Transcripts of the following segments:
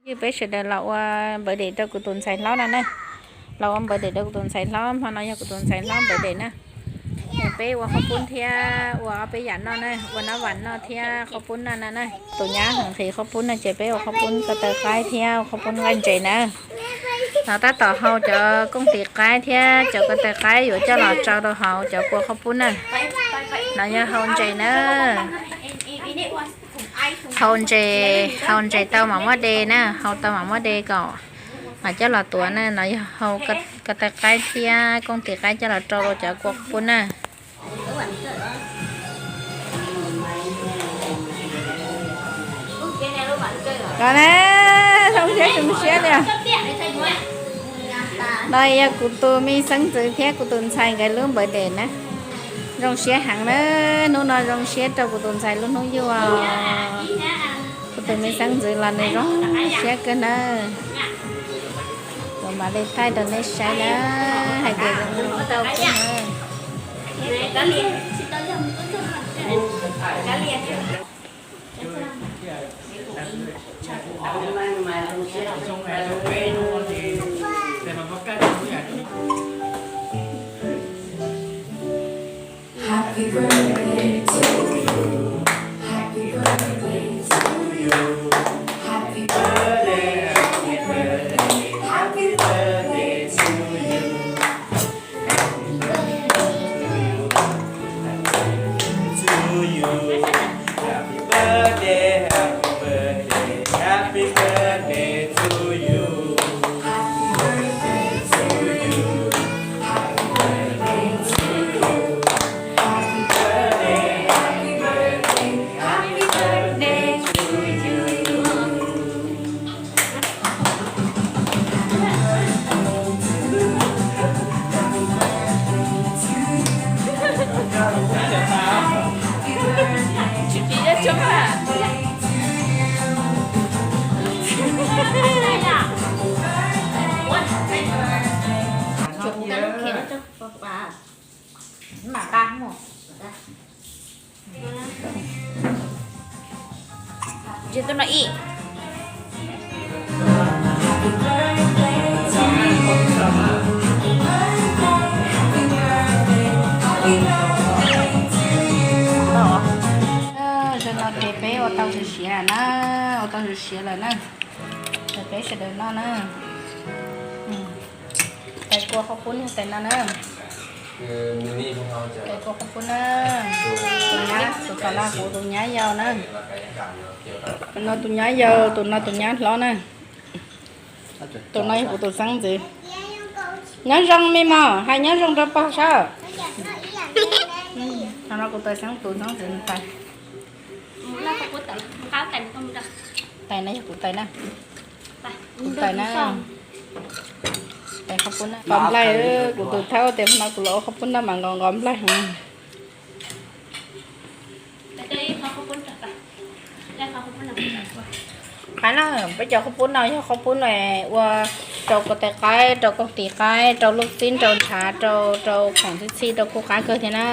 Yog peb sawv daws los ua npawv dem rau kuv tus ntxhais hlob no na. Los ua npawv dem rau kuv tus ntxhais hlob, hmo no yog kuv tus ntxhais hlob npawv dem na. Ces peb ua qhaub poob thiab ua ob peb yam noj na, ua nab vam noj thiab qhaub poob noj na na. Tus nyab heev nqhis qhaub poob no ces peb ua qhaub poob ko taw qaib thiab ua qhaub poob nqaij ntses na. Los tab tom hau cov kooj tis qaib thiab cov ko taw qaib yuav coj los tsau rau hauv cov kua qhaub poob na. No yog hau ntses na. Hau ntses, hau ntses tau mam muab de na, hau tau mam muab de kom mam coj los tuav na. No yog hau ko taw qaib thiab kooj tis qaib coj los rau rau cov kua qhaub poob na. Los na, zoo siab zoo siab li. No yog kuv tus me xeeb ntxwv thiab kuv tus ntxhais nkawd lub npawv dem na. Zoo siab heev na, hnub no zoo siab rau kuv tus ntxhais lub hnub yug. Kuv tus me xeeb ntxwv los nws zoo siab kawg na. Kuv mam li thaij rau nej saib na, hais tias zoo nkauj kawg na. Zaum no ces peb ua tau siav siav na, ua tau siav siav lawm na. Ces peb sawv daws noj na. Tais kua qhaub poob tais no na. Tais kua qhaub poob na. Tus nyab, tus tom no kuv tus nyab yau na. Tus no tus nyab yau, tus no tus nyab hlob na. Tus no yog kuv tus xeeb ntxwv. Nyob zoo me mos, hais nyob zoo rau pog saib. Qhov no kuv tus xeeb, tus xeeb ntxwv tais. Tais no yog kuv tais na. Kuv tais na. Tais qhaub poob na. Nqos nplaig, kuv tus thaub tias no kuv los ua qhaub poob no mas nqos nqos nplaig heev. Qab no peb cov qhaub poob no yog qhaub poob no ua rau ko tais qaib, rau kooj tis qaib, rau lub xib, rau ntshav, rau rau khoom txhij txhij, rau kuj qab kawg thiab na.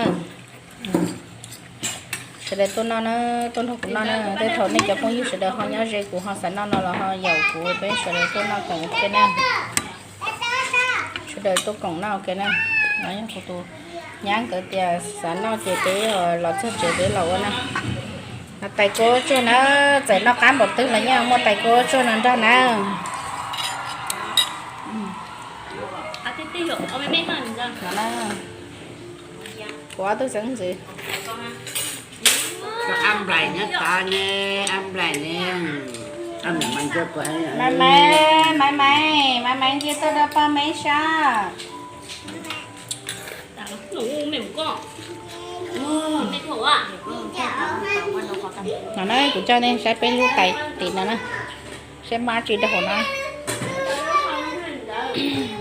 Sawv daws tuaj noj na, tuaj nrog kuv noj na. Tej thaum nej cov phooj ywg sawv daws ho nyob ze kuv ho xav noj no los ho yaum kuv, peb sawv daws tuaj noj koom ua ke na. Sawv daws tuaj koom noj ua ke na. No yog kuv tus nyab nkawd tias xav noj ces peb los txog tsev peb los ua na. No tais kua tsuag na, txawm noj qab npaum twg los yeej muaj tais kua tsuag no nrog na. Kuv ob tug xeeb ntxwv. Maiv Maiv, Maiv Maiv, Maiv Maiv nce tuaj rau pog Meb sab. No na, kuv coj nej saib peb lub tais tim no na, saib muaj dab tsi rau hauv no.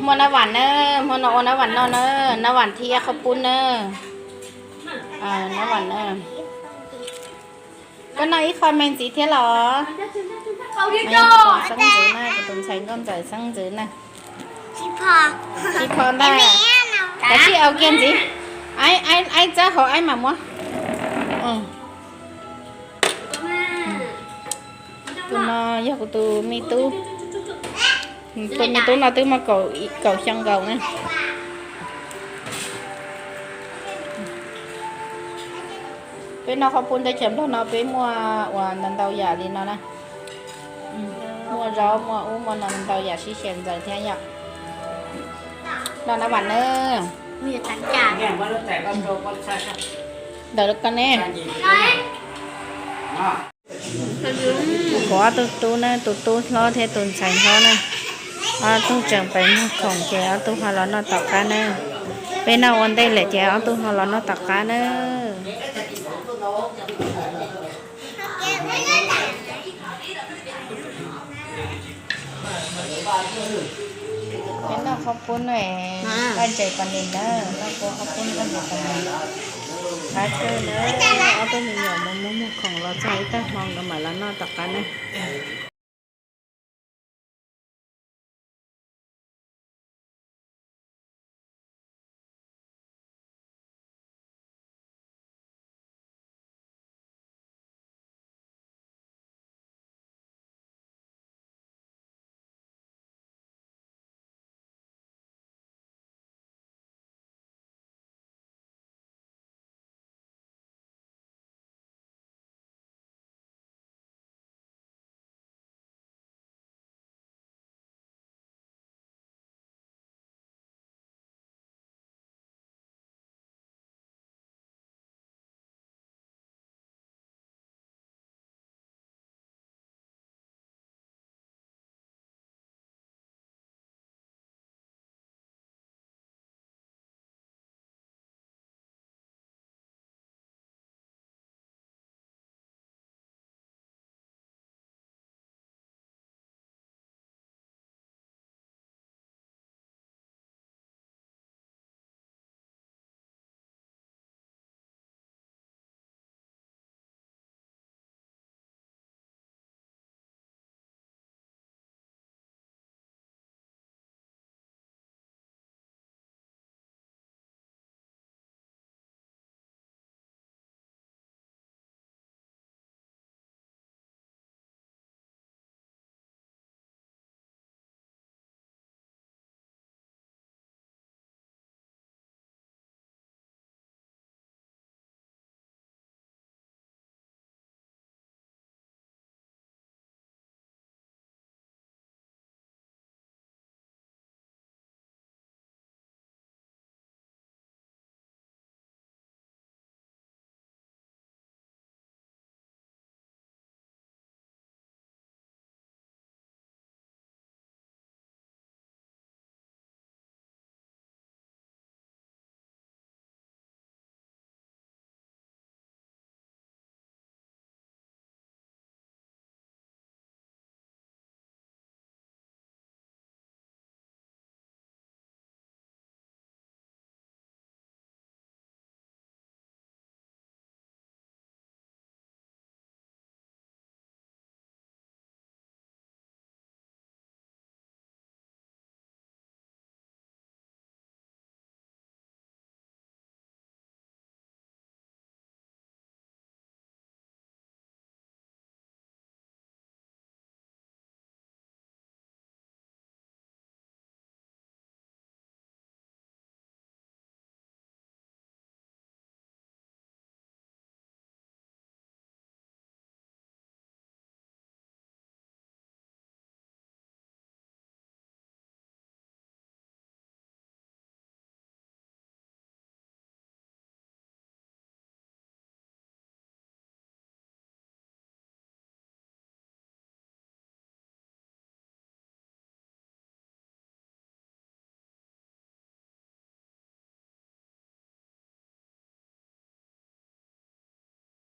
Muaj nab vam na, hmo no ua nab vam noj na, nab vam thiab qhaub poob na. Nab vam na. Koj noj ib qho me ntxiv thiab los? Xeeb ntxwv na, kuv tus ntxhais nkauj ntxawm xeeb ntxwv na. Ib qho ntag. Kav tsij au kiag ntxiv. Aib, aib txawb hauv aib mam muab. Tus no yog kuv tus me tub. Tus me tub no twb muaj kaum xyoo nkaus na. Peb noj qhov pub teb chaws Nplog no peb muaj uas ntau ntau yam li no na. Muaj zaub, muaj ub muaj no, ntau yam sib xyaw ntxaws thiab yom. Noj na vam na. Ntawm ko ne. Kuv ob tug tub na, tus tub hlob thiab tus ntxhais hlob na, ob tug tseem pem muag khoom ces ob tug ho los noj tom qab na. Peb noj ua ntej lawm ces ob tug ho los noj tom qab na. Peb noj qhov pub no, noj ntses pas nis na, noj qhov pub noj ntses pas nis. Qab kawg na, ob tug me nyuam mus muag muag khoom los txog ib tag hmo nkawd mam los noj tom qab na.